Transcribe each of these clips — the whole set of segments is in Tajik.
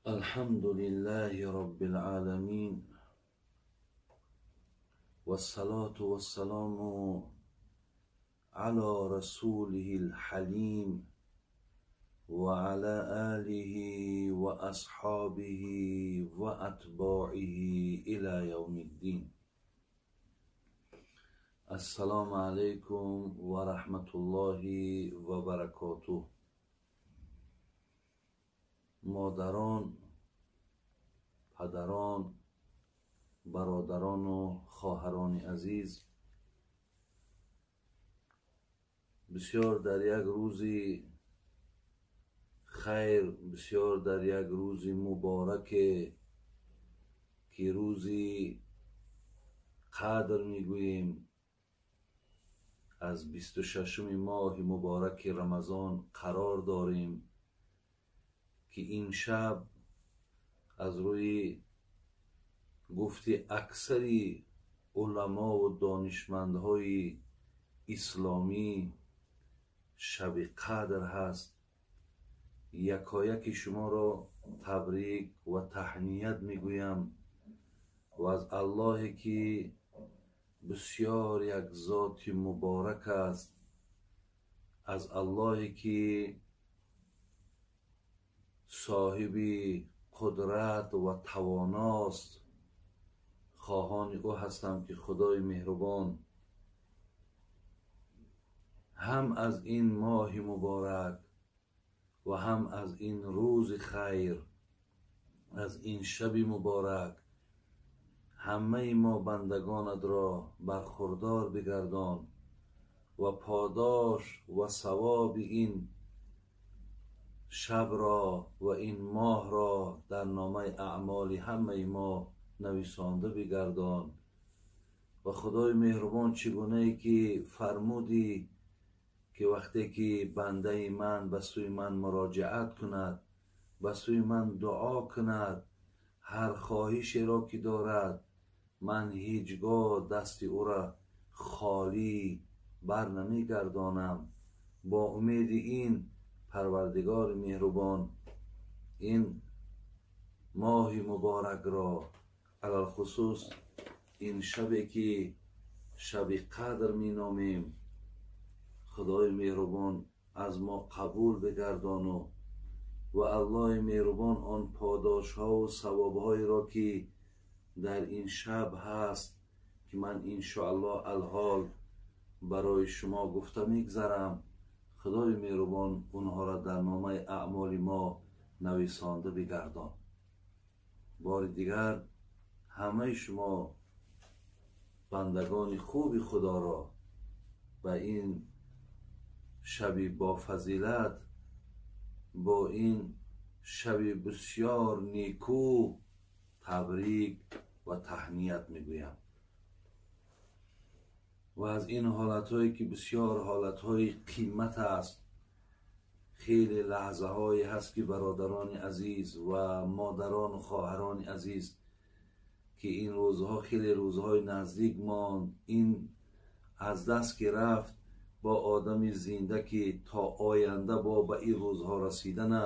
الحمد لله رب العالمين، والصلاة والسلام على رسوله الحليم وعلى آله وأصحابه وأتباعه إلى يوم الدين. السلام عليكم ورحمة الله وبركاته. Модарон, падарон, бародарону хоҳарони азиз, бисёр дар як рӯзи хайр, бисёр дар як рӯзи мубораке ки рӯзи қадр мегӯем, аз 26-уми моҳи мубораки Рамазон қарор дорем ки ин шаб аз рӯи гуфти аксари уламову донишмандҳои исломӣ шаби қадр ҳаст. Якояки шуморо табрик ва таҳният мегӯям ва аз Аллоҳе ки бисёр як зоти муборак аст, аз Аллоҳе ки соҳиби қудрат ва тавоност, хоҳони ӯ ҳастам ки Худои меҳрубон ҳам аз ин моҳи муборак ва ҳам аз ин рӯзи хайр, аз ин шаби муборак ҳамаи мо бандагонатро бархурдор бигардон ва подош ва савоби ин шабро ва ин моҳро дар номаи аъмоли ҳамаи мо нависонда бигардон. Ва Худои меҳрубон, чӣ гунае ки фармудӣ ки вақте ки бандаи ман ба сӯи ман муроҷиат кунад, ба сӯи ман дуо кунад, ҳар хоҳишеро ки дорад, ман ҳеҷ гоҳ дасти ӯро холӣ бар намегардонам. Бо умеди ин Парвардигори меҳрубон ин моҳи муборакро, алалхусус ин шабе ки шаби қадр меномем, Худои меҳрубон аз мо қабул бигардону ва Аллоҳи меҳрубон он подошҳову савобҳоеро ки дар ин шаб ҳаст, ки ман иншоаллоҳ алҳол барои шумо гуфта мегзарам, Худои меҳрубон онҳоро дар номаи аъмоли мо нависонда бигардон. Бори дигар ҳамаи шумо бандагони хуби Худоро ба ин шаби бофазилат, бо ин шаби бисёр некӯ табрик ва таҳният мегӯям. Ва аз ин ҳолатҳое ки бисёр ҳолатҳои қимат аст, хеле лаҳзаҳое ҳаст ки бародарони азиз ва модарону хоҳарони азиз, ки ин рӯзҳо хеле рӯзҳои наздик монд, ин аз даст ки рафт бо одами зинда ки то оянда бо ба ин рӯзҳо расидана,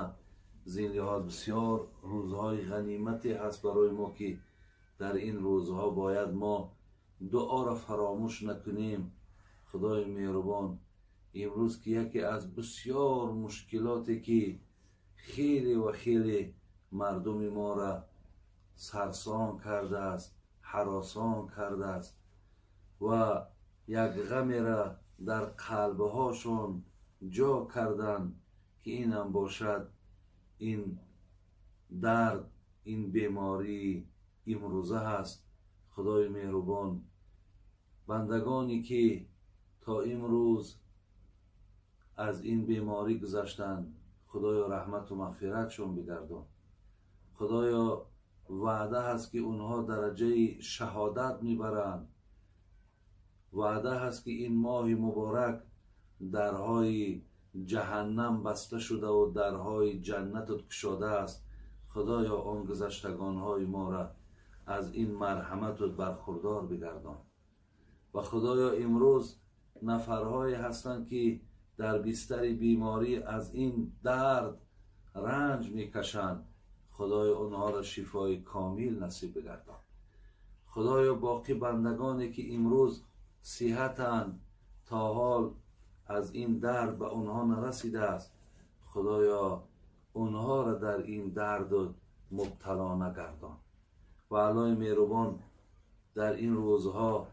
зин лиҳоз бисёр рӯзҳои ғанимате ҳаст барои мо ки дар ин рӯзҳо бояд мо дуоро фаромӯш накунем. Худои меҳрубон имрӯз ки яке аз бисёр мушкилоте ки хеле ва хеле мардуми моро сарсон кардааст, ҳаросон кардааст ва як ғамеро дар қалбҳошон ҷо карданд ки инам бошад ин дард, ин бемории имрӯза ҳаст. Худои меҳрубон бандагоне ки то имрӯз аз ин беморӣ гузаштанд, Худоё раҳмату мағфиратшон бигардон. Худоё ваъда ҳаст ки онҳо дараҷаи шаҳодат мебаранд. Ваъда ҳаст ки ин моҳи муборак дарҳои ҷаҳаннам баста шудаву дарҳои ҷаннатат кушодааст. Худоё он гузаштагонҳои моро аз ин марҳаматат бархурдор бигардон. Ва Худоё имрӯз нафарҳое ҳастанд ки дар бистари беморӣ аз ин дард رنج میکشند، خدای اونها را شفای کامل نصیب بگردان. خدایا باقی بندگانی که امروز صحتند، تا حال از این درد به اونها نرسیده است، خدایا اونها را در این درد مبتلا نگردان. و الله مهربان در این روزها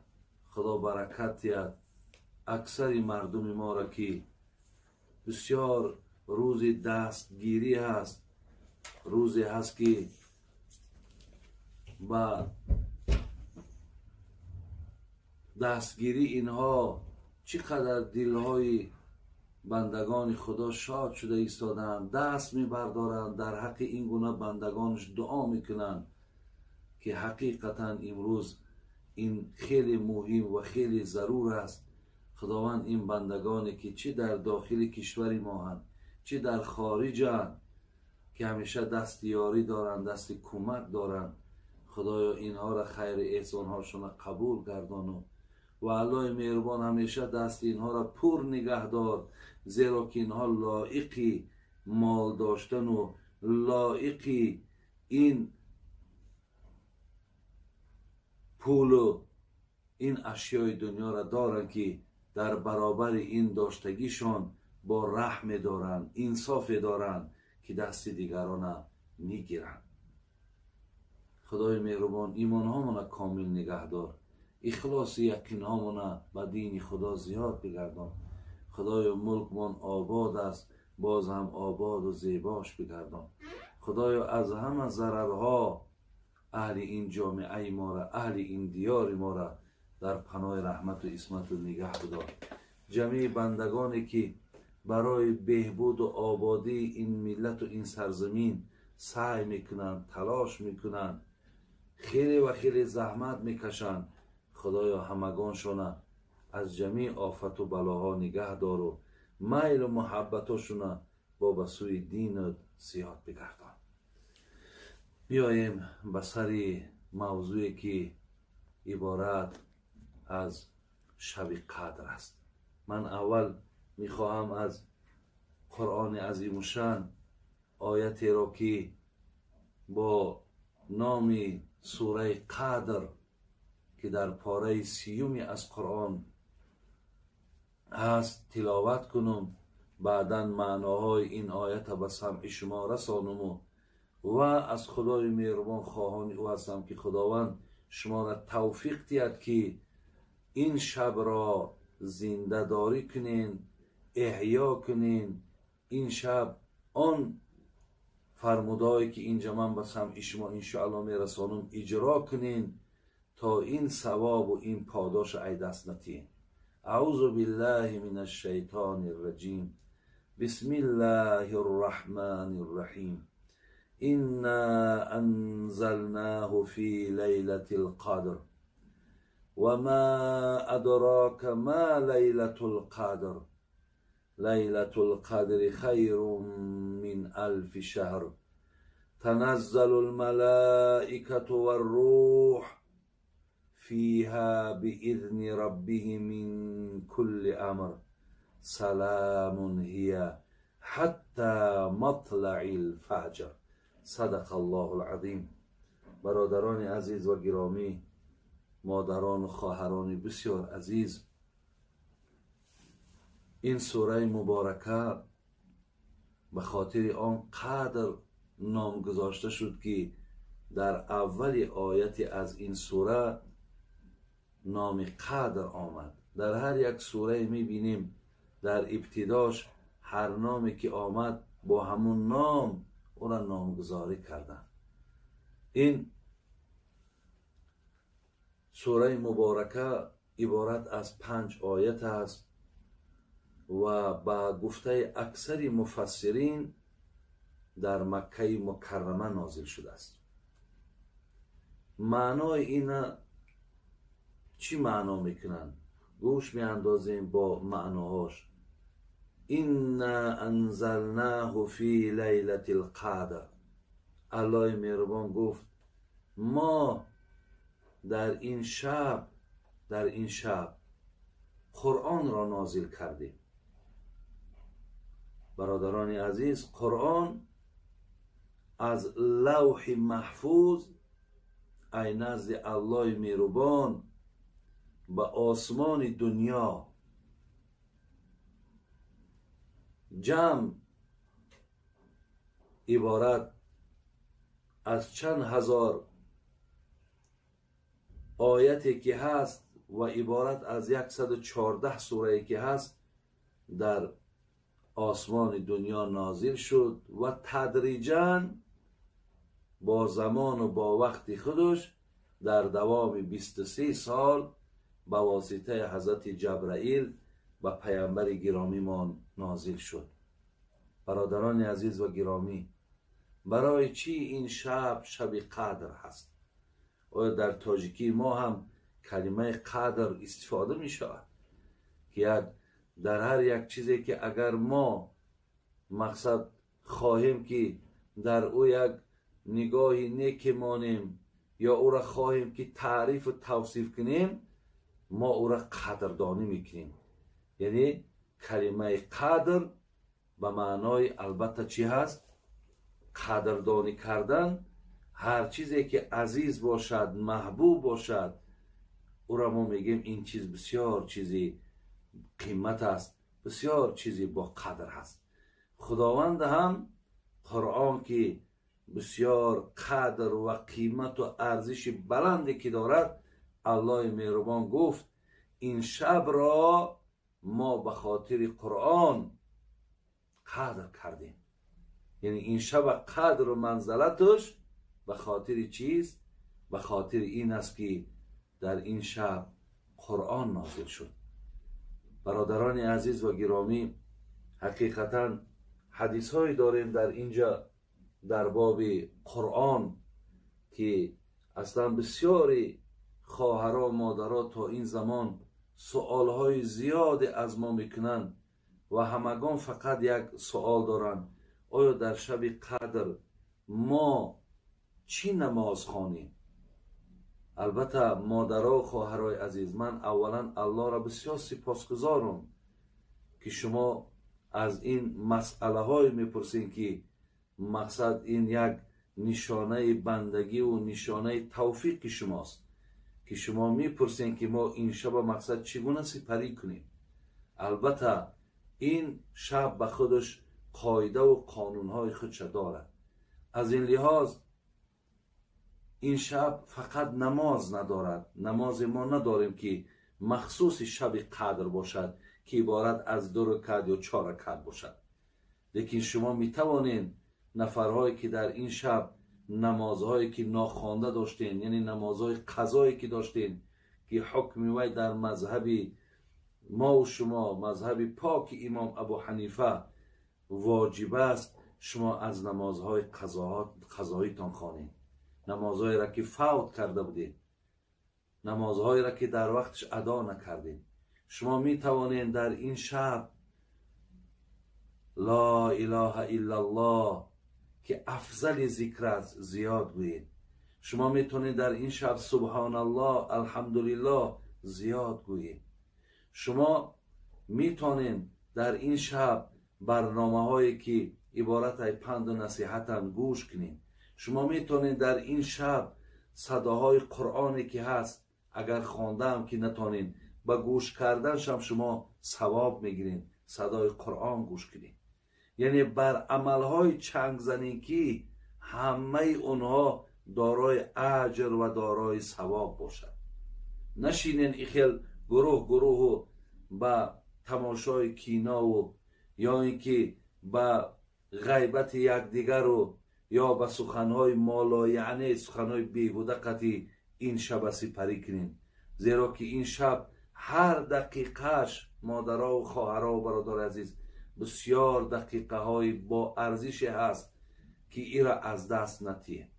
خدا برکت دهد اکثر مردم ما را که بسیار روز دستگیری هست، روزی هست که با دستگیری اینها چقدر دلهای بندگان خدا شاد شده ایستادند، دست میبردارند، در حق این گونه بندگانش دعا میکنند که حقیقتا امروز این خیلی مهم و خیلی ضرور است. خداوند این بندگانی که چه در داخل کشور ما هستند چه در خارج هستند که همیشه دست یاری دارند، دست کمک دارند، خدایا اینها را خیر احسانهاشون قبول گردان و الله مهربان همیشه دست اینها را پر نگه دار، زیرا که اینها لایقی مال داشتن و لایقی این پول و این اشیای دنیا را دارند که در برابر این داشتگیشان با رحم دارند، انصاف دارند که دست دیگران میگیرند. خدای مهربان ایمان هامون کامل نگه دار، اخلاص یقین هامون به دین خدا زیاد بگردان. خدای ملکمان آباد است، باز هم آباد و زیباش بگردان. خدایا از همه ضررها اهل این جامعه ما را، اهل این دیار ما را در پناه رحمت و عصمت و نگه بدار. جمیع بندگانی که برای بهبود و آبادی این ملت و این سرزمین سعی میکنند، تلاش میکنند، خیلی و خیلی زحمت میکشند، خدایا همگانشون از جمیع آفت و بلاها نگه دار و میل و محبتاشون با به سوی دین زیاد بگردان. بیاییم به سر موضوعی که عبارت از شب قدر است. من اول میخواهم از قرآن عظیم الشان آیتی را که با نام سوره قدر که در پاره 30 از قرآن هست تلاوت کنم، بعدا معناهای این آیت به سمع شما رسانم و از خدای مهربان خواهان او هستم که خداوند شما را توفیق دهد که این شب را زنده داری کنین، احیا کنین. این شب آن فرمودهایی که اینجا من به سمع شما انشاءالله میرسانم اجرا کنین تا این ثواب و این پاداش ای دست نتین. اعوذ بالله من الشیطان الرجیم، بسم الله الرحمن الرحیم، انا انزلناه فی لیلة القدر وما ادراک ما لیلة القدر لیلة القدر خیر من الف شهر تنزل الملائکة والروح فيها بإذن ربهم من كل أمر سلام هي حتى مطلع الفجر. صدق الله العظیم. برادران عزیز و گرامی، مادران و خواهران بسیار عزیز، این سوره مبارکه به خاطر آن قدر نام گذاشته شد که در اول آیت از این سوره نام قدر آمد. در هر یک سوره میبینیم در ابتداش هر نامی که آمد با همون نام او را نامگذاری کردن. این سوره مبارکه عبارت از 5 آیت است و با گفته اکثر مفسرین در مکه مکرمه نازل شده است. معنای این چی معنا میکنن؟ گوش میاندازیم با معناهاش. انا انزلناه فی لیلة القدر. الله مهربان گفت ما در این شب قرآن را نازل کردیم. برادران عزیز، قرآن аз лавҳи маҳфуз ай назди Аллоҳи меҳрубон ба осмони дунё ҷамъ иборат аз чанд ҳазор ояте ки ҳаст ва иборат аз 114 сурае ки ҳаст дар осмони дунё нозил шуд ва тадриҷан бо замону бо вақти худаш дар давоми 23 сол ба воситаи ҳазрати Ҷабраил ба паямбари гиромимон нозил шуд. Бародарони азиз ва гиромӣ, барои чӣ ин шаб шаби қадр ҳаст? Оё дар тоҷикии мо ҳам калимаи қадр истифода мешавад ки як дар ҳар як чизе ки агар мо мақсад хоҳем ки дар ӯ як нигоҳи неке монем ё ӯра хоҳем ки таърифу тавсиф кунем, мо ӯра қадрдонӣ мекунем. Яъне калимаи қадр ба маънои албатта чӣ ҳаст? Қадрдонӣ кардан ҳар чизе ки азиз бошад, маҳбуб бошад, ӯра мо мегӯем ин чиз бисёр чизи қимат аст, бисёр чизи бо қадр ҳаст. Худованд ҳам Қуръон ки бисёр қадр ва қимату арзиши баланде ки дорад, Аллоҳи меҳрубон гуфт ин шабро мо ба хотири Қуръон қадр кардем. Яъне ин шаба қадру манзалаташ ба хотири чист? Ба хотири ин аст ки дар ин шаб Қуръон нозил шуд. Бародарони азиз ва гиромӣ, ҳақиқатан ҳадисҳое дорем дар инҷа дар боби Қуръон ки аслан бисёри хоҳаро, модаро то ин замон суолҳои зиёде аз мо мекунанд ва ҳамагон фақат як суол доранд: оё дар шаби қадр мо чӣ намоз хонем? Албатта модаро, хоҳарои азиз, ман аввалан Аллоҳро бисёр сипосгузорам ки шумо аз ин масъалаҳое мепурсед ки мақсад ин як нишонаи бандагиву нишонаи тавфиқи шумост ки шумо мепурсед ки мо ин шаба мақсад чӣ гуна сипарӣ кунем. Албатта ин шаб ба худаш қоидаву қонунҳои худша дорад. Аз ин лиҳоз ин шаб фақат намоз надорад. Намозе мо надорем ки махсуси шаби қадр бошад ки иборат аз 2 ракат ё 4 ракат бошад. Лекин шумо метавонед нафарҳое ки дар ин шаб намозҳое ки нохонда доштен, яъне намозҳои қазое ки доштен ки ҳукми вай дар мазҳаби мову шумо, мазҳаби поки имом Абу Ҳанифа воҷиб аст, шумо аз намозҳои қазоитон хонед. Намозҳоеро ки фавт карда будед, намозҳоеро ки дар вақташ адо накардед. Шумо метавонед дар ин шаб ла илаҳа иллаллоҳ ки афзали зикр аст зиёд гӯед. Шумо метавонед дар ин шаб субҳоналлоҳ, алҳамдулиллоҳ зиёд гӯед. Шумо метавонед дар ин шаб барномаҳое ки иборат аз панду насиҳатанд гӯш кунед. Шумо метавонед дар ин шаб садоҳои Қуръоне ки ҳаст агар хондаам ки натонед, ба гӯш карданшам шумо савоб мегиред, садои Қуръон гӯш кунед. Яъне бар амалҳои чанг занед ки ҳамаи онҳо дорои аҷр ва дорои савоб бошад. Нашинен ихел гурӯҳ гурӯҳу ба тамошои кинову ё ин ки ба ғайбати якдигару ё ба суханҳои молояъне, суханҳои беҳуда қатъи ин шаба сипарӣ кунед. Зеро ки ин шаб ҳар дақиқааш, модарову хоҳарову бародари азиз, бисёр дақиқаҳои бо арзише ҳаст ки ира аз даст натиҳед.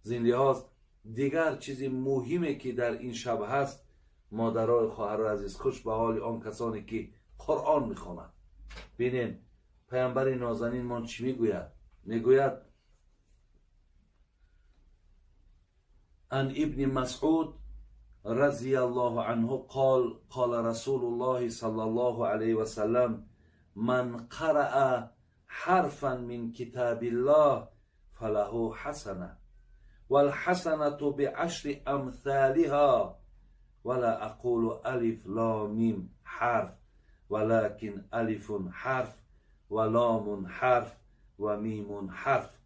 Зин лиҳоз дигар чизи муҳиме ки дар ин шаб ҳаст, модарои хоҳарои азиз, хуш ба ҳоли он касоне ки Қуръон мехонанд. Бинед, паямбари нозанинмон чӣ мегӯяд? Мегӯяд: ан ибни Масъуд разияллоҳу анҳу қол қола расулуллоҳи саллаллоҳу алайҳи васаллам ман қараа ҳарфан мин китобиллоҳ فله حسنة والحسنة بعشر أمثالها ولا أقول ألف لام ميم حرف ولكن ألف حرف ولام حرف وميم حرف.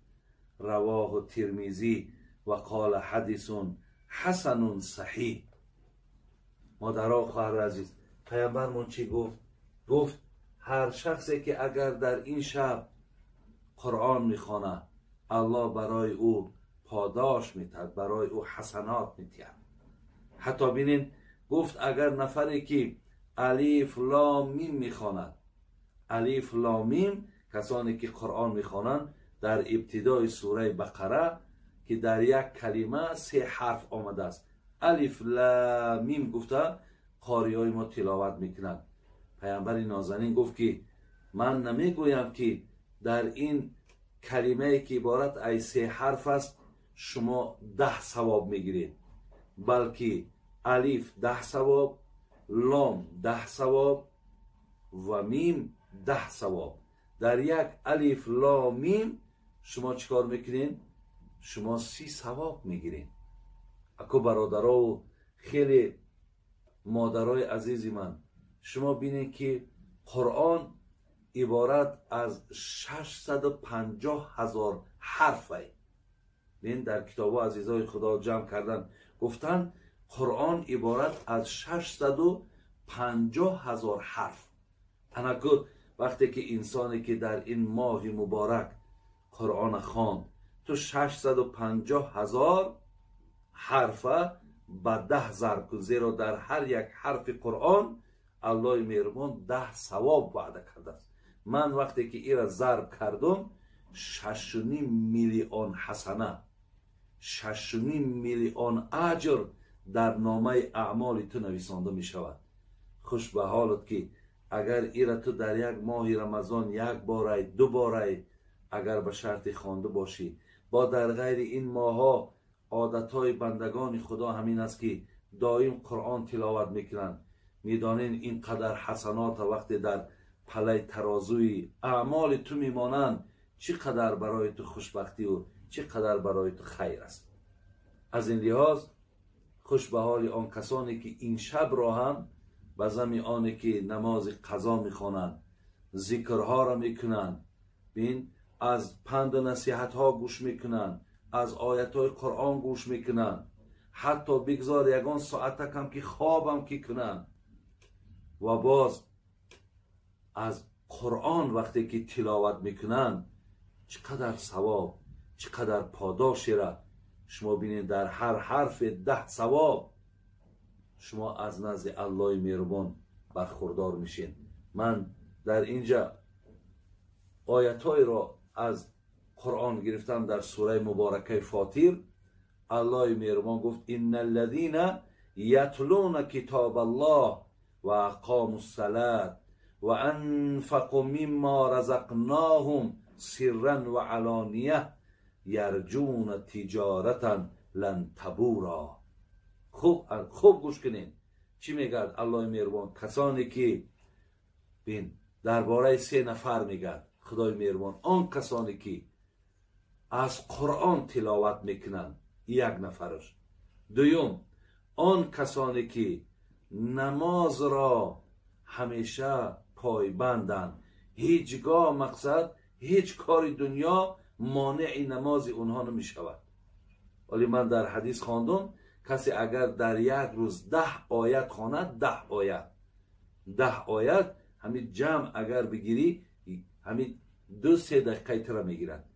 رواه الترمذي وقال حديث حسن صحيح. مادرها خواهر عزیز، پیامبرمون چی گفت؟ گفت هر شخصی که اگر در این شب قرآن میخواند، الله برای او پاداش میتد، برای او حسنات میتید. حتی بینین گفت اگر نفری که الف لام میم میخواند، الف لام میم، کسانی که قرآن میخوانند در ابتدای سوره بقره که در یک کلمه 3 حرف آمده است، الف لام میم گفته قاری های ما تلاوت میکنند. پیامبر نازنین گفت که من نمیگویم که در این کلمه که عبارت از 3 حرف است شما 10 ثواب میگیرید، بلکه الف 10 ثواب، لام 10 ثواب و میم 10 ثواب. در یک الف لام میم شما چیکار میکنین؟ شما 30 ثواب میگیرین. اکو برادرها و خیلی مادرای عزیزی من، شما بینید که قرآن عبارت از 650,000 حرفه. بین در کتاب عزیزای خدا جمع کردن، گفتن قرآن عبارت از 650,000 حرف. تنکر وقتی که انسانی که در این ماه مبارک قرآن خواند، تو 650,000 حرفه به 10 ضرب کن، زیرا در هر یک حرف قرآن الله مهربان 10 ثواب وعده کرده است. من وقتی که ایرا ضرب کردم 6.5 میلیون حسنه، 6.5 میلیون اجر در نامه اعمال تو نویسانده می شود. خوش به حالت که اگر ایرا تو در یک ماه رمضان یک باره 2 باره اگر به شرط خوانده باشی، با در غیر این ماها عادتهای بندگان خدا همین است که دائم قرآن تلاوت میکنند. میدانین این قدر حسنات وقتی در پلای ترازوی اعمال تو میمانند، چی قدر برای تو خوشبختی و چی قدر برای تو خیر است. از این لحاظ خوش به حال آن کسانی که این شب را هم به زمین آنی که نماز قضا میخوانند، ذکرها را میکنند، بین از پند و نصیحت ها گوش میکنند، از آیت های قرآن گوش میکنند، حتی بگذار یگان ساعت کم که خوابم که کنند، و باز از قرآن وقتی که تلاوت میکنند چقدر ثواب، چقدر پاداشی را شما بینید. در هر حرف 10 ثواب شما از نزد الله مهربان برخوردار میشین. من در اینجا آیت‌های را از قرآن گرفتم در سوره مبارکه فاطر. الله مهربان گفت ان الذين یتلون کتاب الله و اقاموا الصلاة و انفقوا مما رزقناهم سرا و علانیه یرجون تجارتا لن تبورا. خوب گوش کنین چی میگه الله مهربان. کسانی که بین درباره 3 نفر میگه خدای مهربان، آن کسانی که از قرآن تلاوت میکنند، یک نفرش. دوم، آن کسانی که نماز را همیشه پایبندند، هیچگاه مقصد هیچ کار دنیا مانع نماز اونها نمی شود. ولی من در حدیث خواندم کسی اگر در یک روز 10 آیت خواند، 10 آیت، 10 آیت همین جمع اگر بگیری همین 2-3 دقیقه تر میگیرد.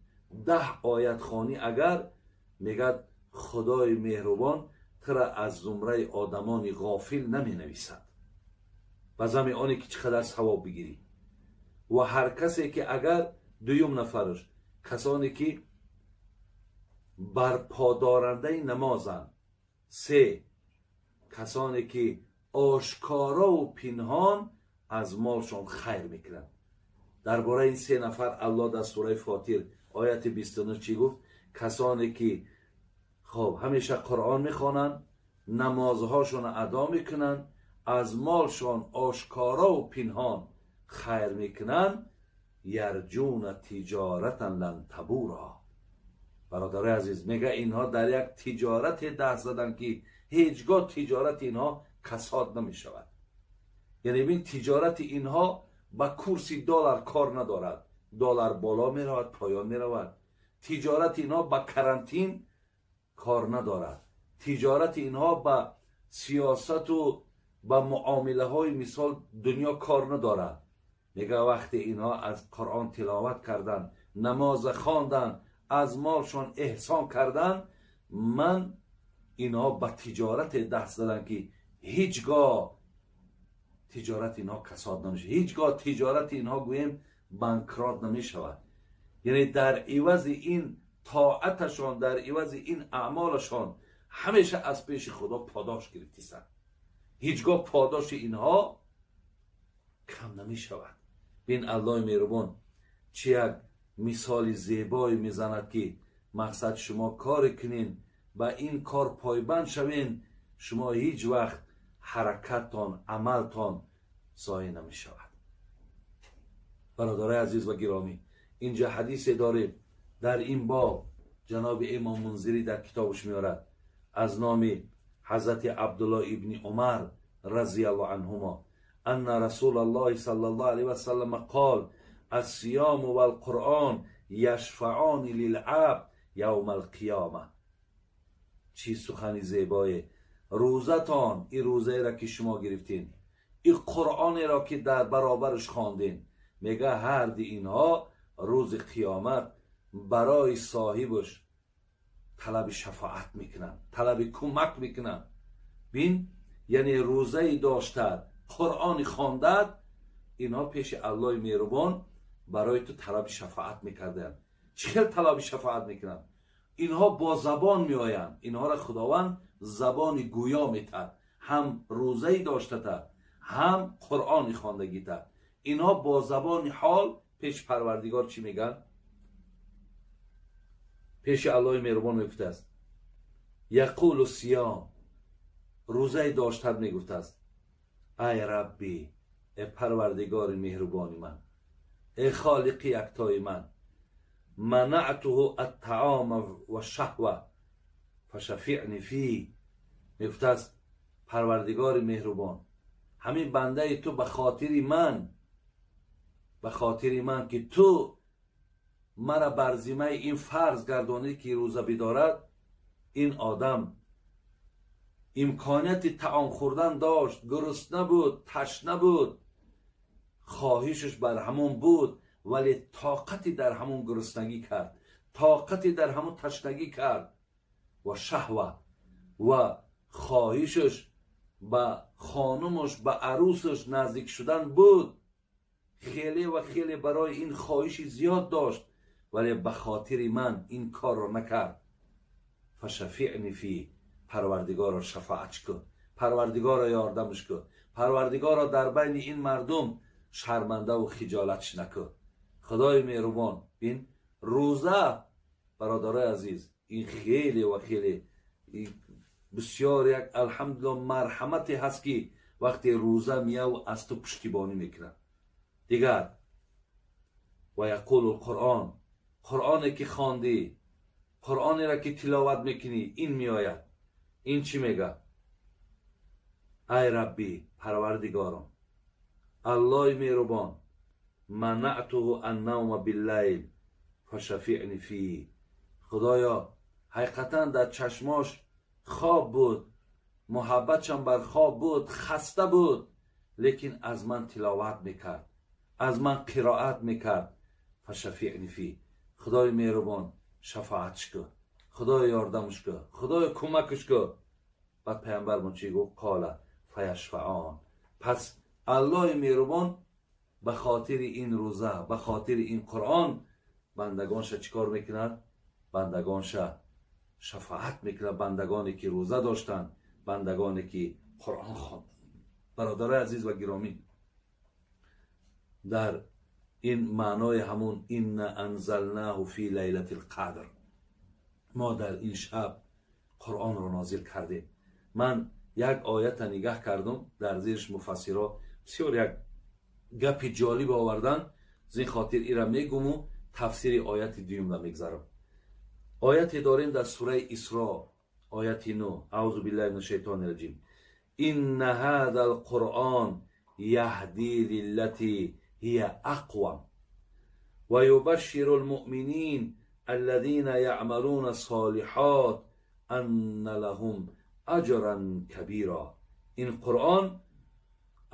10 آیت خوانی اگر، میگد خدای مهربان تر از زمره آدمان غافل نمی نویسد. به زمین آنی که چقدر ثواب بگیری. و هر کسی که اگر دویم نفرش کسانی که برپادارنده نمازند، 3 کسانی که آشکارا و پنهان از مالشان خیر میکنند. درباره این 3 نفر الله در سوره فاطر آیت 29 چی گفت؟ کسانی که خب همیشه قرآن میخوانند، نمازهاشون ادا میکنند، از مالشان آشکارا و پنهان خیر میکنند، یرجون تجارتا لن تبورا. Бародари азиз, мега инҳо дар як тиҷорате даст заданд, ки ҳеҷгоҳ тиҷорати инҳо касод намешавад. Яъне бин, тиҷорати инҳо ба курси доллар кор надорад. Доллар боло меравад, поён меравад. Тиҷорати инҳо ба карантин кор надорад. Тиҷорати инҳо ба сиёсату ба муомилаҳои мисол дунё кор надорад. Мега вақте инҳо аз Қуръон тиловат карданд, намоз хонданд, аз молшон эҳсон карданд, ман инҳо ба тиҷорате даст заданд, ки ҳеҷ гоҳ тиҷорати инҳо касод намешавад, ҳеҷ гоҳ тиҷорати инҳо гӯем банкрот намешавад. Яъне дар ивази ин тоаташон, дар ивази ин аъмолашон ҳамеша аз пеши Худо подош гирифтисанд. Ҳеҷ гоҳ подоши инҳо кам намешавад. Бин, Аллоҳи меҳрубон чӣ як мисоли зебое мезанад, ки мақсад шумо коре кунен, ба ин кор пойбанд шавен, шумо ҳеҷ вақт ҳаракаттон, амалтон зоеъ намешавад. Бародарои азиз ва гиромӣ, инҷа ҳадисе дорем дар ин боб, ҷаноби имом Мунзирӣ дар китобаш меорад аз номи ҳазрати Абдулло ибни Умар разияллоҳу анҳумо, анна расулаллоҳи саллаллоҳу алайҳи васаллам қол: الصيام والقرآن يشفعان للعبد يوم القیامه. چی سخنی زیبایه! روزتان، این روزه را که شما گرفتین، این قرآن را که در برابرش خواندین، میگه هر دی اینها روز قیامت برای صاحبش طلب شفاعت میکنن، طلب کمک میکنن. بین، یعنی روزه داشته، قرآن خواندد، اینها پیش الله مهربان برای تو طلب شفاعت میکردن. چه خیلی طلب شفاعت میکنن؟ اینها با زبان میآیند، اینها را خداوند زبان گویا میتد، هم روزه داشته تا، هم قرآن خواندگی تا. اینها با زبان حال پیش پروردگار چی میگن؟ پیش الله مهربان میگفته است: یقول الصیام، روزه داشته میگفته است: ای ربی، ای پروردگار مهربان من، ای خالق یکتای من، منعته الطعام و الشهوه فشفعنی فی. میگفته است پروردگار مهربان، همین بنده تو به خاطر من، به خاطر من که تو مرا بر ذمه این فرض گردانی که روزه بدارد، این آدم امکانیت طعام خوردن داشت، گرسنه بود، تشنه بود، خواهشش بر همون بود، ولی طاقتی در همون گرسنگی کرد، طاقتی در همون تشنگی کرد و شهوه و خواهشش به خانمش، به عروسش نزدیک شدن بود، خیلی و خیلی برای این خواهش زیاد داشت، ولی به خاطر من این کار رو نکرد. فشفعنی فی، پروردگار را شفاعت کن، پروردگار را یاردمش کن، پروردگار را در بین این مردم شرمنده و خجالتش نکن. خدای مهربان، این روزه برادرای عزیز، این خیلی و خیلی بسیار یک الحمدلله مرحمتی هست که وقتی روزه میاد و از تو پشتیبانی میکنه. دیگر و یقول القرآن، قرآنی که خواندی، قرآنی را که تلاوت میکنی، این میآید، این چی میگه؟ ای ربی، پروردگارم، الله مهربان، منعته النوم باللیل فشفعنی فیه. خدایا حقیقتا در چشماش خواب بود، محبتشم بر خواب بود، خسته بود، لیکن از من تلاوت میکرد، از من قرائت میکرد. فشفعنی فیه، خدای مهربان شفاعتش کن، خدای یاردمش کن، خدای کمکش کن. بعد پیامبرمون چی گفت؟ قال فیشفعان. پس الله مهربان به خاطر این روزه، به خاطر این قرآن بندگانش چیکار میکند؟ بندگانش شفاعت میکند، بندگانی که روزه داشتن، بندگانی که قرآن خواندن. برادرای عزیز و گرامی، در این معنای همون این انزلناه فی لیلة القدر، ما در این شب قرآن رو نازل کردیم. من یک آیت نگاه کردم، در زیرش مفسرها بسیار یک گپی جالب آوردن، زین خاطر ایرا میگم و تفسیر آیت دویم را میگذارم. Ояте дорем дар сураи Исро, ояти 9. Аузу биллаҳи минаш шайтони раҷим. Инна ҳазал қуръон яҳди лиллати ҳия ақвам ва юбашширул муъминин аллазина яъмалуна солиҳот анна лаҳум аҷран кабира. Ин Қуръон,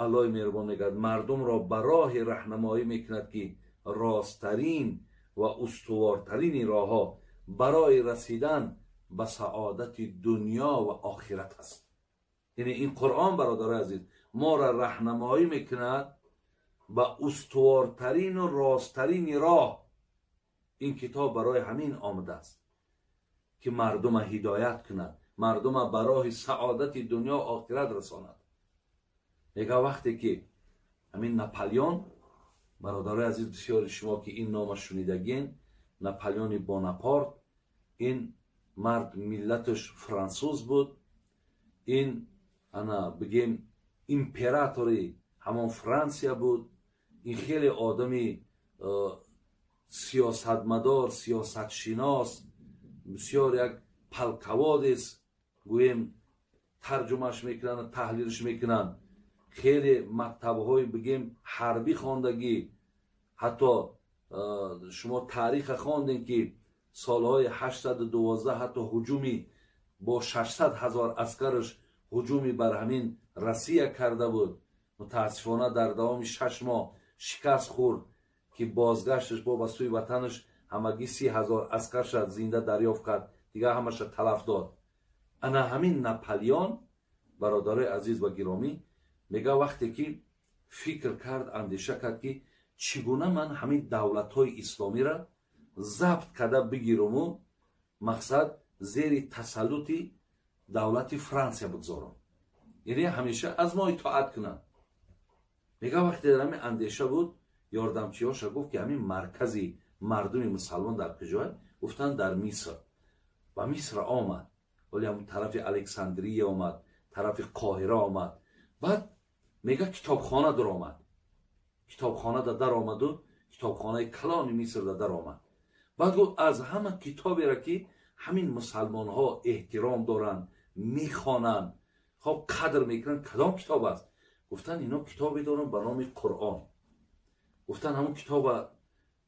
Аллоҳи меҳрубон мегӯяд, мардумро ба роҳи раҳнамоӣ мекунад, ки росттарин ва устувортарини роҳҳо барои расидан ба саодати дунё ва охират аст. Яъне ин Қуръон, бародарои азиз, моро раҳнамоӣ мекунад ба устувортарину росттарини роҳ. Ин китоб барои ҳамин омадааст, ки мардума ҳидоят кунад, мардума ба роҳи саодати дунё охират расонад. Мега вақте ки ҳамин Наполеон, бародарои азиз, бисёри шумо ки ин нома шунидагин, Наполеони Бонапарт, ин мард миллаташ франсуз буд, ин ана бигем императори ҳамон Франсия буд. Ин хеле одами сиёсатмадор, сиёсатшинос, бисёр як полководец гӯем, тарҷумаш мекунанд, таҳлилш мекунанд. Хеле мактабҳои бигем ҳарбӣ хондагӣ. Ҳатто шумо таъриха хондем, ки солҳои 812 ҳатто ҳуҷуми бо 600 ҳазор аскараш ҳуҷуми бар ҳамин Россия карда буд. Мутаассифона дар давоми 6 моҳ шикаст хӯрд, ки бозгашташ бо ба сӯи ватанаш ҳамагӣ 30 ҳазор аскарша зинда дарёфт кард, дигар ҳамаша талаф дод. Ана ҳамин Наполеон, бародарои азиз ва гиромӣ, мега вақте ки фикр кард, андеша кард, ки чӣ гуна ман ҳамин давлатҳои исломиро забт карда бигируму мақсад зери тасаллути давлати Франсия бигзорам, яъне ҳамеша аз мо итоат кунанд. Мега вақте дар ҳамин андеша буд, ёрдамчиёша гуфт, ки ҳамин маркази мардуми мусалмон дар куҷое? Гуфтанд, дар Миср. Ба Миср омад, вале ҳамун тарафи Александрия омад, тарафи Қоҳира омад. Баъд мега китобхона даромад, китобхонада даромаду китобхонаи калони Мисрда даромад. Баъд гуфт, аз ҳама китоберо, ки ҳамин мусалмонҳо эҳтиром доранд, мехонанд, хоб қадр мекунанд, кадом китоб аст? Гуфтанд, ино китобе доранд ба номи Қуръон. Гуфтанд, ҳамун китоба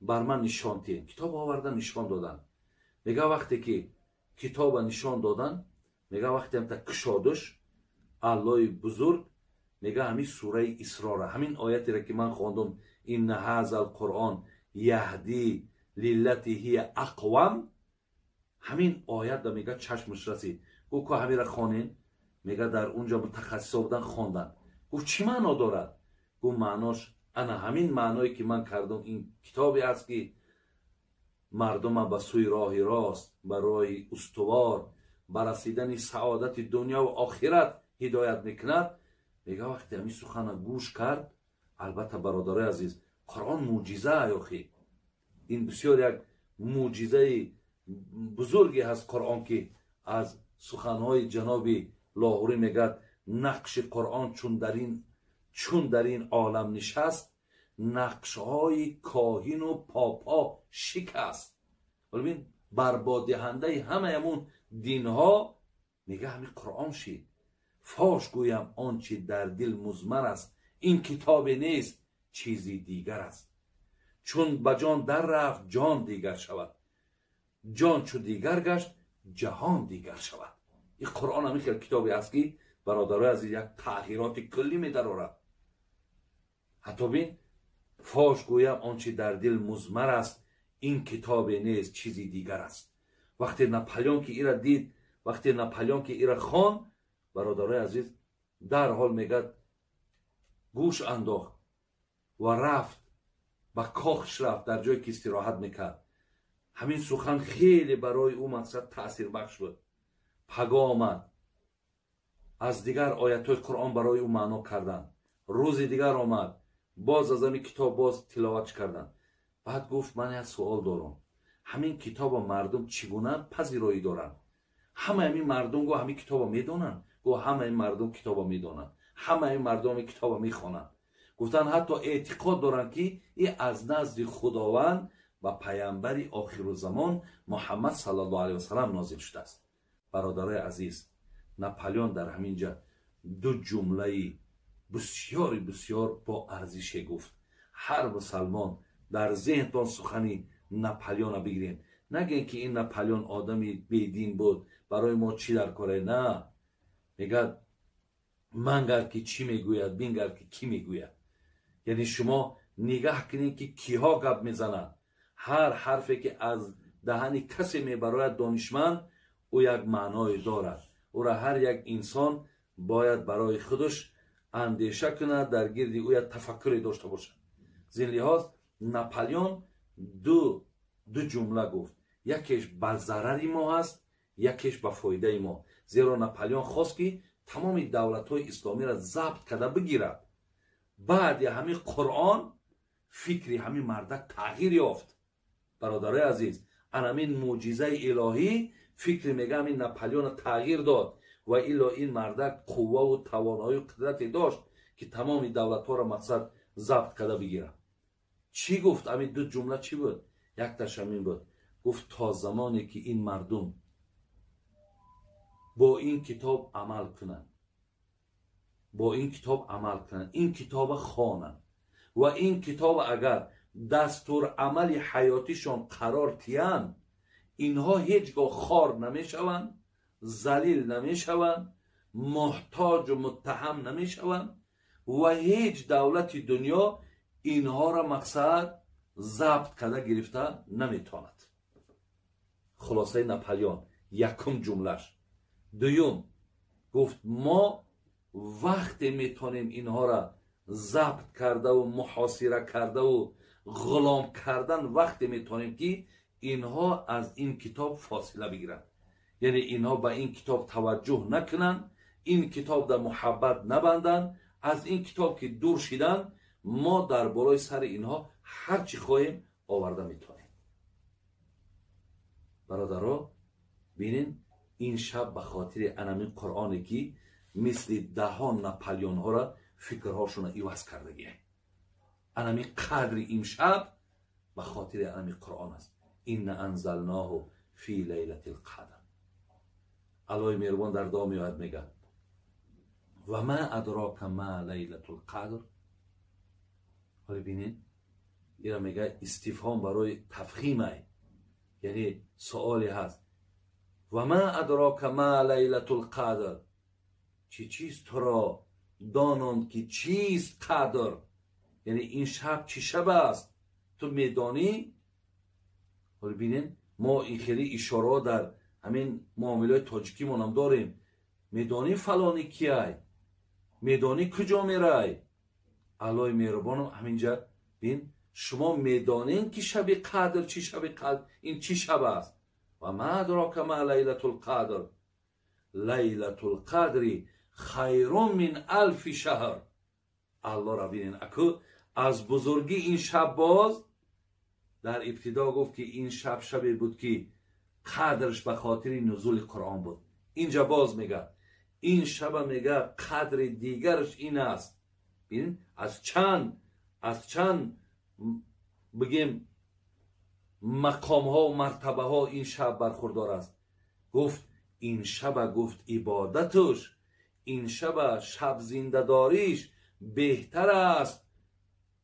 бар ман нишон диҳед. Китоб овардан, нишон доданд. Мега вақте ки китоба нишон доданд, мега вақте ҳамта кушодуш, Аллоҳи бузург мега ҳамин сураи Исрора, ҳамин оятеро ки ман хондум, инна ҳазал қуръон яҳди лиллати ҳия ақвам, ҳамин оят да мега чашмаш расид. Гуфт, ко ҳамира хонен. Мега дар унҷо мутахассисо будан, хонданд. Гуфт, чӣ маъно дорад? Гуфт, маънош ана ҳамин маъное ки ман кардам. Ин китобе аст, ки мардума ба сӯи роҳи рост, ба роҳи устувор, ба расидани саодати дунё ва охират ҳидоят мекунад. Мега вақте ҳамин сухана гӯш кард, албатта, бародарои азиз, Қуръон мӯъҷиза ёхи, ин бисёр як мӯъҷизаи бузурге ҳаст Қуръон, ки аз суханҳои ҷаноби Лоҳурӣ мегӯяд: нақши Қуръон чун дар ин олам нишаст, нақшҳои коҳину попо шикаст. Бибин, барбоддиҳандаи ҳамаи ҳамун динҳо мега ҳамин Қуръон шид. Фош гӯям он чи дар дил музмар аст, ин китобе нест, чизи дигар аст. Чун ба ҷон дар рафт, ҷон дигар шавад, ҷон чу дигар гашт, ҷаҳон дигар шавад. Ин Қуръон ҳамин хел китобе аст, ки, бародарои азиз, як тағйироти куллӣ медарорад. Ҳатто бин, фош гӯям он чи дар дил музмар аст, ин китобе нест, чизи дигар аст. Вақте Наполеон ки ира дид, вақте Наполеон ки ира хонд, бародарои азиз, дарҳол мегӯяд гӯш андохт ва рафт ба кохш, рафт дар ҷое ки истироҳат мекард. Ҳамин сухан хеле барои ӯ мақсад таъсирбахш буд. Паго омад, аз дигар оятҳои Қуръон барои ӯ маъно карданд. Рӯзи дигар омад, боз аз ҳамин китоб боз тиловатш карданд. Баъд гуфт, ман як суол дорам, ҳамин китобо мардум чӣ гуна пазироӣ доранд? Ҳамаи ҳамин мардум, гӯ, ҳамин китобо медонанд? Гӯ, ҳамаи мардум китобо медонанд, ҳамаи мардум ин китобо мехонанд. Гуфтанд, ҳатто эътиқод доранд, ки ин аз назди Худованд ба паямбари охирузамон Муҳаммад саллаллоҳу алайҳи васаллам нозил шудааст. Бародарои азиз, Наполеон дар ҳамин ҷа ду ҷумлаи бисёри бисёр бо арзише гуфт. Ҳар мусалмон дар зеҳнтон сухани Наполеона бигирем. Нагӯем, ки ин Наполеон одами бедин буд, барои мо чӣ дар коре. На, мегӯяд: мангар, ки чӣ мегӯяд, бингар, ки кӣ мегӯяд. Яъне шумо нигаҳ кунед, ки киҳо гап мезананд. Ҳар ҳарфе, ки аз даҳани касе мебарояд донишманд, ӯ як маъное дорад. Ӯра ҳар як инсон бояд барои худаш андеша кунад, дар гирди ӯ як тафаккуре дошта бошад. Зин лиҳоз Наполеон ду ҷумла гуфт: якеш ба зарари мо ҳаст, якеш ба фоидаи мо. Зеро Наполеон хост, ки тамоми давлатҳои исломиро забт карда бигирад. Баъди ҳамин Қуръон фикри ҳамин мардак тағйир ёфт. Бародарои азиз, анамин мӯъҷизаи илоҳӣ фикри, мега, ҳамин Наполеона тағйир дод. Ва илло ин мардак қувваву тавоноию қудрате дошт, ки тамоми давлатҳоро, мақсад, забт карда бигирад. Чӣ гуфт? Ҳамин ду ҷумла чӣ буд? Якташ ҳамин буд, гуфт: то замоне ки ин мардум бо ин китоб амал кунанд, бо ин китоб амал кунанд, ин китоба хонанд ва ин китоба агар дастурамали ҳаётишон қарор тиянд, инҳо ҳеҷ гоҳ хор намешаванд, залил намешаванд, муҳтоҷу муттаҳам намешаванд ва ҳеҷ давлати дунё инҳоро, мақсад, забт карда гирифта наметавонад. Хулосаи Наполеон якум ҷумлаш. Дуюм гуфт: мо вақте метавонем инҳоро забт кардаву муҳосира кардаву ғулом кардан, вақте метавонем, ки инҳо аз ин китоб фосила бигиранд, яъне инҳо ба ин китоб таваҷҷӯҳ накунанд, ин китоб дар муҳаббат набанданд. Аз ин китоб ки дур шиданд, мо дар болои сари инҳо ҳар чӣ хоҳем оварда метавонем. Бародаро, бинен, ин шаб ба хотири анамин Қуръоне, ки мисли даҳон Наполеонҳоро фикрҳошонро иваз кардагия, анами қадри ин шаб ба хотири анами Қуръон аст. Инна анзалноҳу фи лайлати лқадр. Аллоҳи меҳрубон дар дуо меояд, мегӯяд: ва ма адрока ма лайлату лқадр. Ҳоле бинед, ира мега истифҳом барои тафхимай, яъне суоле ҳаст. Ва ма адрока ма лайлату лқадр, чӣ чиз туро дононд, ки чист қадр, яъне ин шаб чӣ шаб аст, ту медонӣ? Ҳоле бинед, мо ин хеле ишораҳо дар ҳамин муомилаҳои тоҷикимонам дорем. Медонӣ фалони кияй? Медонӣ куҷо мерай? Аллоҳи меҳрубонам ҳаминҷа бин: шумо медонед, ки шаби қадр чӣ шаби қадр, ин чӣ шаб аст? Ва ма адрока ма лайлату лқадр, лайлату лқадри хайрун мин алфи шаҳр. Аллоҳро бинен, аку аз бузургӣ ин шаб боз дар ибтидо гуфт, ки ин шаб шабе буд, ки қадрш ба хотири нузули Қуръон буд. Инҷа боз мега, ин шаба, мега, қадри дигараш ин аст. Бин, аз чанд, бигем, мақомҳо мартабаҳо ин шаб бархурдор аст. Гуфт ин шаба, гуфт, ибодатуш, ин шаба шаб зиндадориш беҳтар аст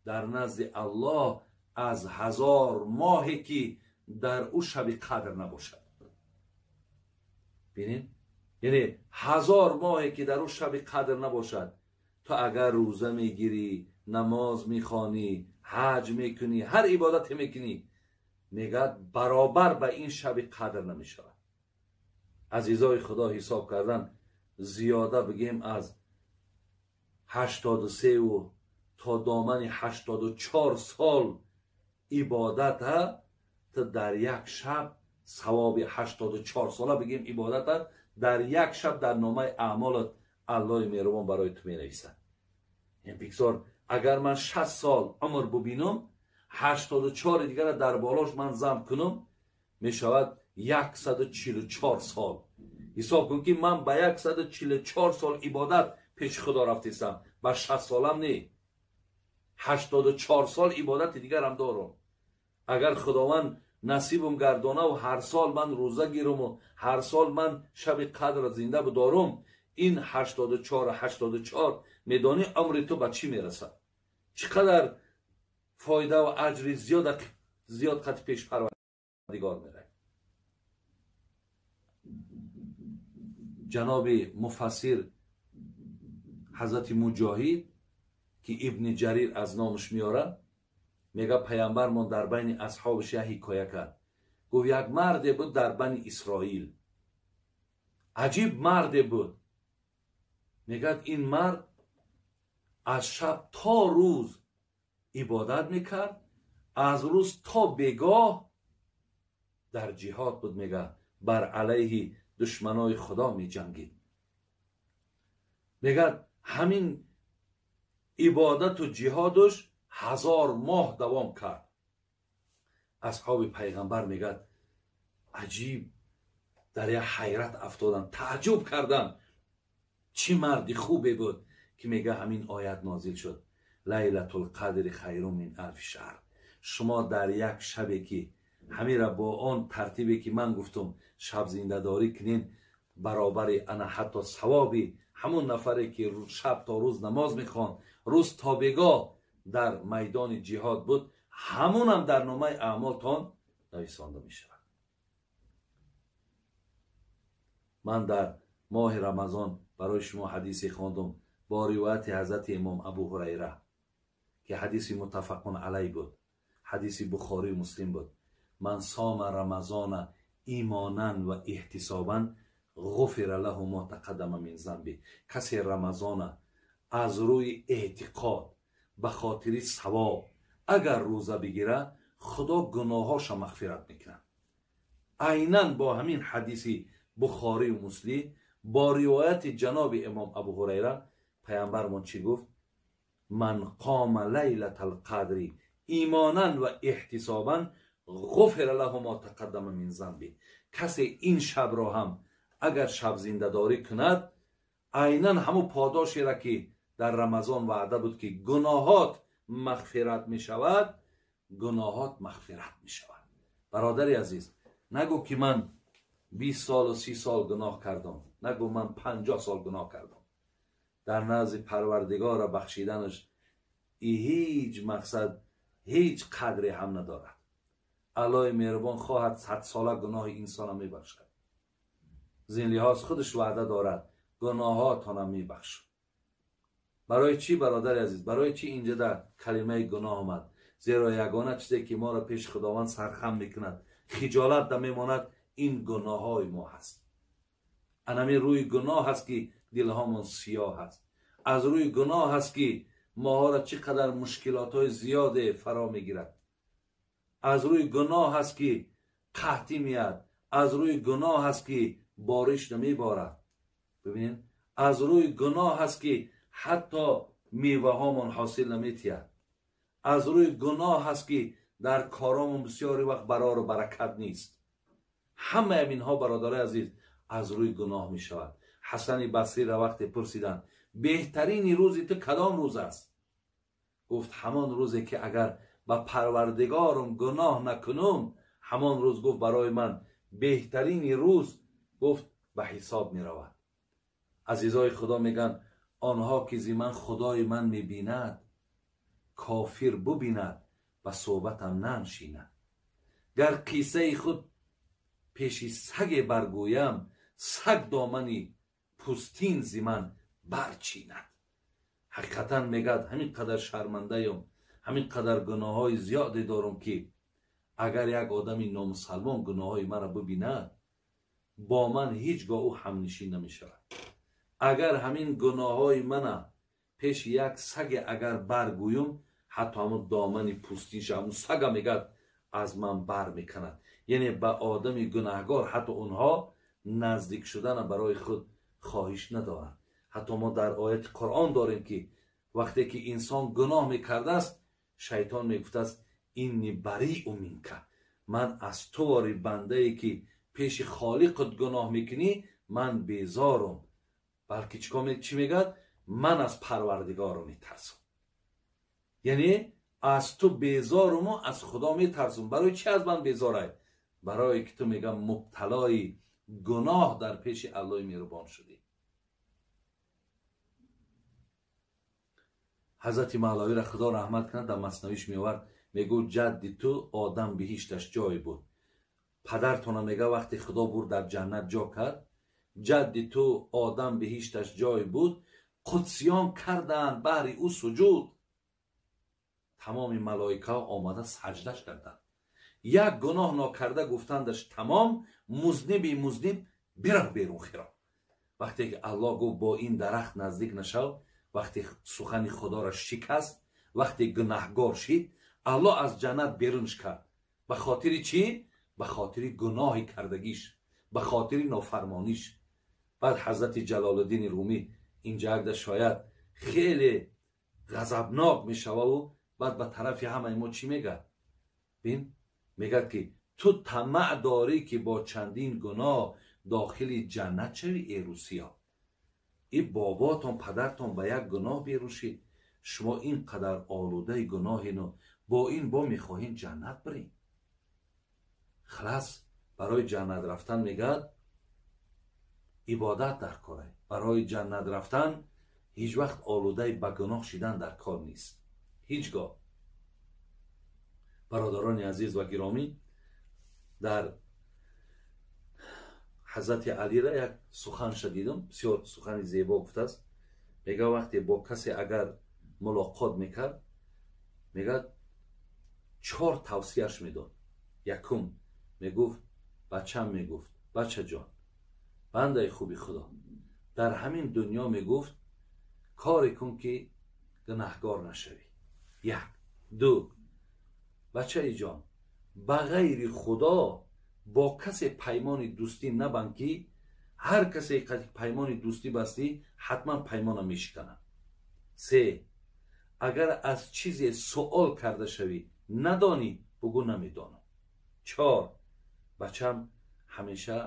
дар назди Аллоҳ аз 1000 моҳе, ки дар ӯ шаби қадр набошад. Бинед, яъне 1000 моҳе, ки дар ӯ шаби қадр набошад, ту агар рӯза мегирӣ, намоз мехонӣ, ҳаҷ мекунӣ, ҳар ибодате мекунӣ, мегӯяд, баробар ба ин шаби қадр намешавад. Азизои Худо, ҳисоб кардан зиёда, бигем, аз 83-ву то домани 84 сол ибодата ту дар як шаб савоби 84 сола, бигем, ибодата дар як шаб дар номаи аъмолат Аллоҳи меҳрубон барои ту менависад. Бигзор, агар ман 60 сол умр бубинам, 84-и дигара дар болош ман зам кунам, мешавад 144 сол. Ҳисоб кун, ки ман ба 144 сол ибодат пеши Худо рафтесам. Ба 60 солам не, 84 сол ибодати дигарам дорам. Агар Худованд насибам гардона ва ҳар сол ман рӯза гирам ва ҳар сол ман шаби қадр зинда бидорам, ин 84 84 медонӣ умри ту ба чӣ мерасад? Чӣ қадар фоида ва аҷри зиёд қати пеш Парвардигор меравад. Ҷаноби муфассир ҳазрати Муҷоҳид ки Ибни Ҷарир аз номаш меорад, мега паямбармон дар байни асҳобаш як ҳикоя кард. Гуфт як марде буд дар бани Исроил, аҷиб марде буд. Мегӯяд ин мард аз шаб то рӯз ибодат мекард, аз рӯз то бегоҳ дар ҷиҳод буд. Мега бар алайҳи душманои Худо меҷангид. Мегӯяд ҳамин ибодату ҷиҳодаш 1000 моҳ давом кард. Асҳоби пайғамбар мегӯяд аҷиб дар як ҳайрат афтоданд, таъҷуб карданд. Чӣ марди хубе буд ки мега ҳамин оят нозил шуд: лайлатул қадри хайрун мин алфи шаҳр. Шумо дар як шабе ки ҳамира бо он тартибе ки ман гуфтум шаб зиндадорӣ кунин, баробари ана ҳатто савоби ҳамон нафаре ки шаб то рӯз намоз мехонд, рӯз то бегоҳ дар майдони ҷиҳод буд, ҳамонам дар номаи аъмолтон нависонда мешавад. Ман дар моҳи Рамазон барои шумо ҳадисе хондум бо ривояти ҳазрати имом Абу Ҳурайра ки ҳадиси муттафақун алай буд, ҳадиси Бухорию Муслим буд. Ман сома рамазона имонан ва эҳтисобан ғуфира лаҳу мо тақаддама мин замби. Касе Рамазона аз рӯи эътиқод ба хотири савоб агар рӯза бигира, Худо гуноҳҳоша мағфират мекунад. Айнан бо ҳамин ҳадиси Бухорию Муслим бо ривояти ҷаноби имом Абу Ҳурайра паямбармон чӣ гуфт? Ман қома лайлатал қадри имонан ва эҳтисобан ғуфира лаҳу мо тақаддама мин замби. Касе ин шабро ҳам агар шаб зиндадорӣ кунад, айнан ҳамун подошеро ки дар Рамазон ваъда буд ки гуноҳот мағфират мешавад, гуноҳот мағфират мешавад. Бародари азиз, нагӯ ки ман 20 солу 30 сол гуноҳ кардам, нагӯ ман 50 сол гуноҳ кардам. Дар назди Парвардигора бахшиданаш ҳеҷ мақсад, ҳеҷ қадре ҳам надорад. Аллоҳи меҳрубон хоҳад 100 сола гуноҳи инсона мебахшад. Зин лиҳоз худаш ваъда дорад гуноҳотона мебахшад. Барои чӣ бародари азиз? Барои чӣ инҷа дар калимаи гуноҳ омад? Зеро ягона чизе ки моро пеши Худованд сархам мекунад, хиҷолат да мемонад, ин гуноҳҳои мо ҳаст. Анами рӯи гуноҳ ҳаст ки дилҳомон сиёҳ ҳаст. Аз рӯи гуноҳ ҳаст ки моҳоро чӣ қадар мушкилотҳои зиёде фаро мегирад. Аз рӯи гуноҳ ҳаст ки қаҳтӣ меяд. Аз рӯи гуноҳ ҳаст ки бориш намеборад. Бибинед, аз рӯи гуноҳ ҳаст ки ҳатто меваҳомон ҳосил наметиҳад. Аз рӯи гуноҳ ҳаст ки дар коромон бисёри вақт барору баракат нест. Ҳамаи инҳо бародарои азиз аз рӯи гуноҳ мешавад. Ҳасани Басриро вақте пурсиданд беҳтарини рӯзи ту кадом рӯз аст? Гуфт ҳамон рӯзе ки агар ба Парвардигорум гуноҳ накунум, ҳамон рӯз гуфт барои ман беҳтарини рӯз гуфт ба ҳисоб меравад. Азизои Худо мегӯянд онҳо ки зи ман Худои ман мебинад, кофир бубинад, ба суҳбатам наншинад. Гар қиссаи худ пеши саге баргӯям, саг домани пӯстин зи ман барчинад. Ҳақиқатан мегӯяд ҳамин қадар шармандаям, ҳамин қадар гуноҳҳои зиёде дорам ки агар як одами номусалмон гуноҳҳои маро бибинад, бо ман ҳеҷ гоҳ ӯ ҳамнишин намешавад. Агар ҳамин гуноҳҳои мана пеши як саге агар баргӯюм, ҳатто ҳамун домани пӯстинша ҳамун сага мегӯяд аз ман бар мекунад. Яъне ба одами гунаҳгор ҳатто онҳо наздик шудана барои худ хоҳиш надоранд. Ҳатто мо дар ояти Қуръон дорем ки вақте ки инсон гуноҳ мекардааст, шайтон мегуфтааст инни бариу минка, ман аз ту вори бандае ки пеши холиқат гуноҳ мекунӣ ман безорум. Балки чӣ мегӯяд? Ман аз Парвардигору метарсам. Яъне Аз ту безоруму аз Худо метарсум. Барои чӣ аз ман безорай? Барое ки ту мегам мубталои гуноҳ дар пеши Аллоҳи меҳрубон шудӣ. Ҳазрати Мавлавиро Худо раҳмат кунад, дар маснавиш меовард, мегӯ ҷадди ту Одам биҳишташ ҷой буд. Падартона мега вақте Худо бурд дар ҷаннат ҷо кард, ҷадди ту Одам биҳишташ ҷой буд, қудсиён карданд баҳри ӯ суҷуд. Тамоми малоикаҳо омада саҷдаш карданд. Як гуноҳ нокарда гуфтандаш тамом, музниби музниб бирав берун хиро. Вақте ки Аллоҳ гуфт бо ин дарахт наздик нашав, вақте сухани Худоро шикаст, вақте гунаҳгор шид, Аллоҳ аз ҷаннат берунш кард. Ба хотири чӣ? Ба хотири гуноҳи кардагиш, ба хотири нофармониш. Баъд ҳазрати Ҷалолуддини Румӣ инҷа агда шояд хеле ғазабнок мешававу баъд ба тарафи ҳамаи мо чӣ мегӯяд? Бин, мегӯяд ки ту тамаъ дорӣ ки бо чандин гуноҳ дохили ҷаннат шавӣ, э русиё. И боботон, падартон ба як гуноҳ берун шид, шумо ин қадар олудаи гуноҳину бо ин бо мехоҳем ҷаннат бирем. Халас, барои ҷаннат рафтан мегӯяд ибодат дар кор. Барои ҷаннат рафтан ҳеҷ вақт олудаи ба гуноҳ шидан дар кор нест. Ҳеҷ гоҳ. Бародарони азиз ва гиромӣ, дар ҳазрати Алира як суханша дидам, бисёр сухани зебо гуфтааст. Мега вақте бо касе агар мулоқот мекард, мегӯяд чор тавсияш медод. Якум мегуфт, бачам мегуфт, бачаҷон, бандаи хуби Худо, дар ҳамин дунё мегуфт коре кун ки гунаҳгор нашавӣ. Як. Ду, бачаи ҷон, ба ғайри Худо бо касе паймони дӯстӣ набанд ки ҳар касе паймони дӯстӣ бастӣ ҳатман паймона мешиканад. Се, агар аз чизе суол карда шавӣ надонӣ, бугӯ намедонам. Чор, бачам, ҳамеша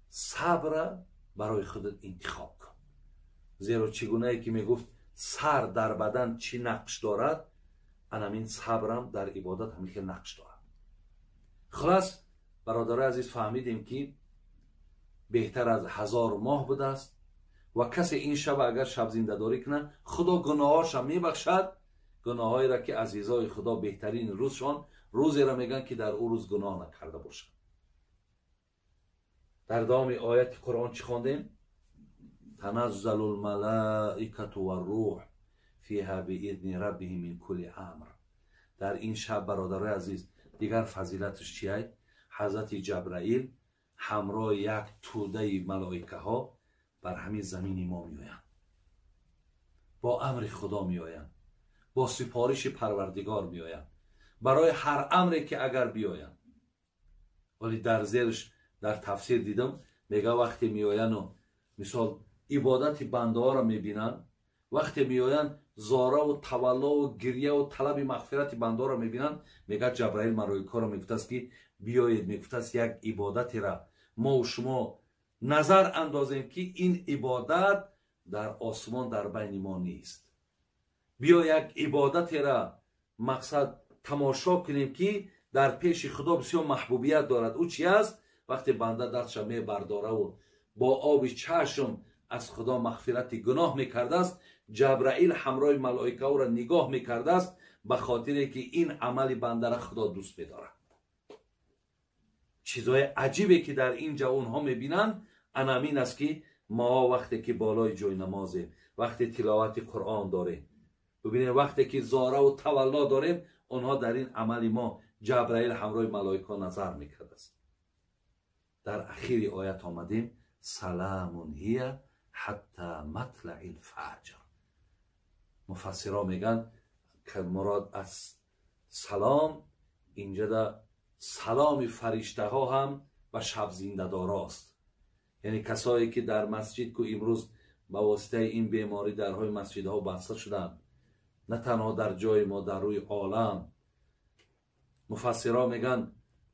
сабра барои худат интихоб кун. Зеро чӣ гунае ки мегуфт сар дар бадан чӣ нақш дорад, анамин сабрам дар ибодат ҳамин хел нақш дорад. Хулас, бародарои азиз, фаҳмидем ки беҳтар аз 1000 моҳ будааст ва касе ин шаб агар шабзиндадорӣ кунад, Худо гуноҳҳоша мебахшад. Гуноҳҳоеро ки азизои Худо беҳтарин рӯзшон рӯзеро мегӯянд ки дар ӯ рӯз гуноҳ накарда бошад. Дар давоми ояти Қуръон чӣ хондем? Таназзалу лмалаикату варрӯҳ фиҳа биизни раббиҳим мин кулли амр. Дар ин шаб, бародарои азиз, дигар фазилаташ чиай? Ҳазрати Ҷабраил ҳамроҳи як тӯдаи малоикаҳо бар ҳамин замини мо меоянд, бо амри Худо меоянд, бо сипориши Парвардигор меоянд, барои ҳар амре ки агар биёянд. Вале дар зерш дар тафсир дидам, мега вақте меояну мисол ибодати бандаҳоро мебинанд, вақте меоянд зораву таваллову гирьяву талаби мағфирати бандаҳоро мебинанд, мега Ҷабраил малоикаро мегуфтааст ки биёед, мегуфтааст як ибодатера мову шумо назар андозем ки ин ибодат дар осмон дар байни мо нест. Биё як ибодатера мақсад тамошо кунем ки дар пеши Худо бисёр маҳбубият дорад. Ӯ чи аст? Вақте банда дастша мебардораву бо оби чашм аз Худо мағфирати гуноҳ мекардааст, Ҷабраил ҳамроҳи малоикаҳоро нигоҳ мекардааст, ба хотире ки ин амали бандара Худо дӯст медорад. Чизҳои аҷибе ки дар ин ҷо онҳо мебинанд анамин аст ки мо вақте ки болои ҷои намозем, вақте тиловати Қуръон дорем, бибинем вақте ки зораву тавалло дорем, онҳо дар ин амали мо Ҷабраил ҳамроҳи малоикаҳо назар мекардааст. Дар ахири оят омадем, саламун ҳия ҳатта матлаи лфаҷр. Муфассиро мегӯянд ки мурод аз салом инҷа саломи фариштаҳо ҳам ба шабзиндадорост. Яъне касое ки дар масҷид ку имрӯз ба воситаи ин беморӣ дарҳои масҷидҳо баста шуданд, на танҳо дар ҷои мо, дар рӯи олам. Муфассиро мегӯянд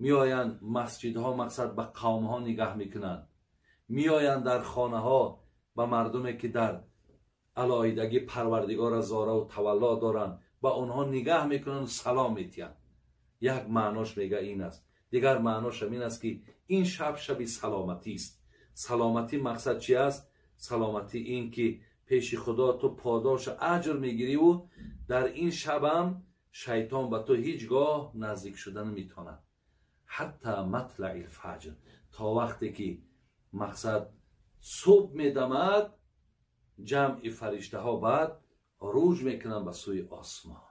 меоянд масҷидҳо мақсад ба қавмҳо нигаҳ мекунанд, меоянд дар хонаҳо ба мардуме ки дар алоҳидагӣ Парвардигора зораву тавалло доранд, ба ба онҳо нигаҳ мекунанд, салом метиҳанд. Як маънош мега ин аст. Дигар маъношам ин аст, ки ин шаб шаби саломатист. Саломатӣ мақсад чи аст? Саломатӣ ин ки пеши Худо ту подошу аҷр мегириву дар ин шабам шайтон ба ту ҳеҷ гоҳ наздик шуда наметавонад. Ҳатта матлаи лфаҷр, то вақте ки мақсад субҳ медамад, ҷамъи фариштаҳо баъд руҷ мекунанд ба сӯи осмон.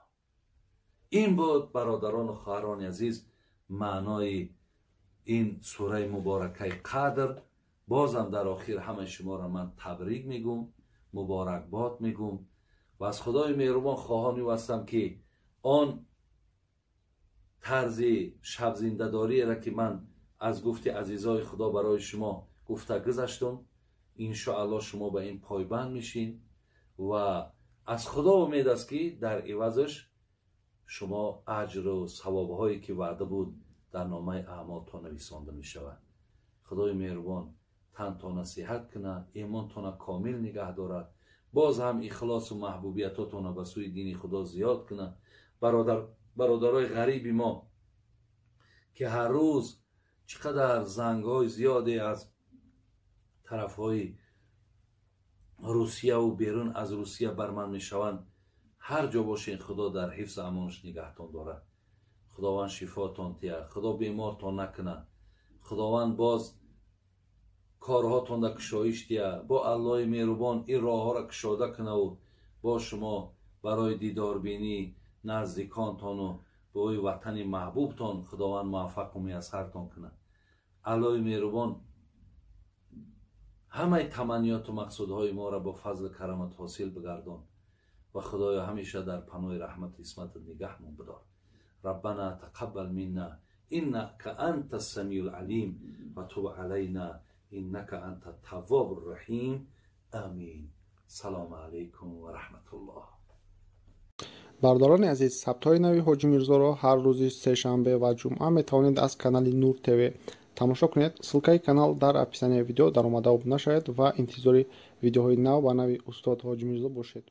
Ин буд, бародарону хоҳарони азиз, маънои ин сураи муборакаи Қадр. Бозам дар охир ҳамаи шуморо ман табрик мегӯм, муборакбод мегӯм ва аз Худои меҳрубон хоҳони ӯ ҳастам, ки он тарзи шабзиндадориеро, ки ман аз гуфти азизои Худо барои шумо гуфта гузаштум, иншоаллоҳ шумо ба ин пойбанд мешин ва аз Худо умед аст, ки дар ивазаш шумо аҷру савобҳое, ки ваъда буд, дар номаи аъмолтон нависонда мешавад. Худои меҳрубон тантона сиҳат кунад, имонтона комил нигаҳ дорад, боз ҳам ихлосу маҳбубиятотона ба сӯи дини Худо зиёд кунад. Бародарои ғариби мо, ки ҳар рӯз чӣ қадар зангҳои зиёде аз тарафҳои Русияву берун аз Русия бар ман мешаванд, ҳар ҷо бошен, Худо дар ҳифзу амонаш нигаҳтон дорад. Худованд шифотон тиҳад, Худо бемортон накунад, Худованд боз корҳотонда кушоиш диҳад, бо Аллоҳи меҳрубон ин роҳҳоро кушода кунаву бо шумо барои дидорбинӣ наздиконтону бои ватани маҳбубтон Худованд муваффақу муяссартон кунад. Аллоҳи меҳрубон ҳамаи таманниёту мақсудҳои моро бо фазлу карамат ҳосил бигардон ва Худоё, ҳамеша дар паноҳи раҳмату исматат нигаҳмон бидор. Раббана тақаббал минна иннака анта самиу лалим ва туб алайна иннака анта таввобу раҳим. Амин. Салому алайкум ва раҳматуллоҳ. Бародарони азиз, сабтҳои нави Ҳоҷи Мирзоро ҳар рӯзи сешанбе ва ҷумъа метавонед аз канали Нур ТВ тамошо кунед. Ссылкаи канал дар описанияи видео. Даромада обуна шавед ва интизори видеоҳои нав ба нави устод Ҳоҷи Мирзо бошед.